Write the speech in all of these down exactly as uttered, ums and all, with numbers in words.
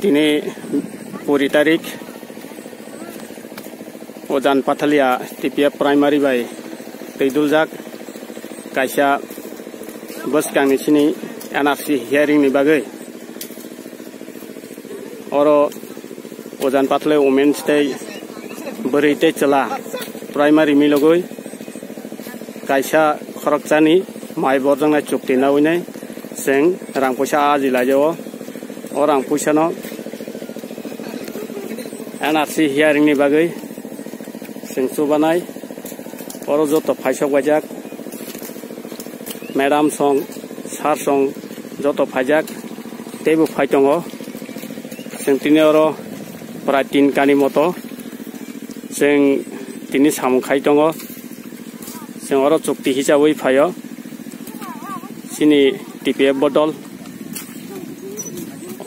Tini kuri tarik, Ojan Pathalia T P F Primary bai twi duljak kaisa bwskangni sini N R C hearing ni bagwi. Oro Ojan Pathalia Women's tei bwrwi tei chwla primary milogwi kaisa khorokchani mai borjaknai chukti naui nai chwng rang puisa aji lai o. O rang puisano N R C hearing ni bagwi chwng chubanai. Oro joto phaisok baijak, madam song, sir song joto phaijak, teibo phai tongo. Chwng tini oro prai tin kani moto chwng tini samung khai tongo. Chwng oro chukti hisabai phaio chini T P F bodol.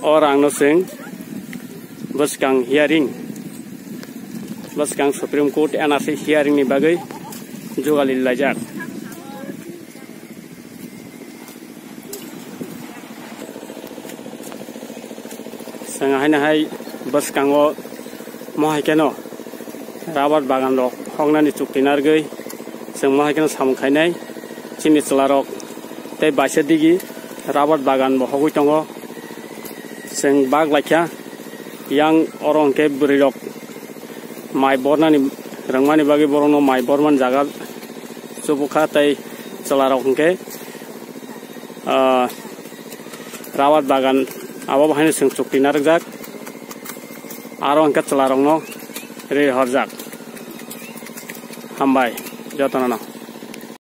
O rangno chwng bwskang hearing, bwskang Supreme Court N R C hearing ni bagwi jugali laijak. Chwng haino hai bwskango mohai kheno rubber bagan rok hoknani chukti narwgwi chwng mohai kheno samung khainai. Chini chwla rok tei baisa digi rubber bagan bo hogwi tongo. Chwng bak laikha yang oro hwnkhe bwrwi rok mai bornani rwngmani bagwi borokno mai bormani jaga chubukha tei chwla rok hwnkhe, ah, rubber bagan abo haino chwng chukti narwkjak, aro hwnkhe chwla rokno ri horjak. Hambai jotono no.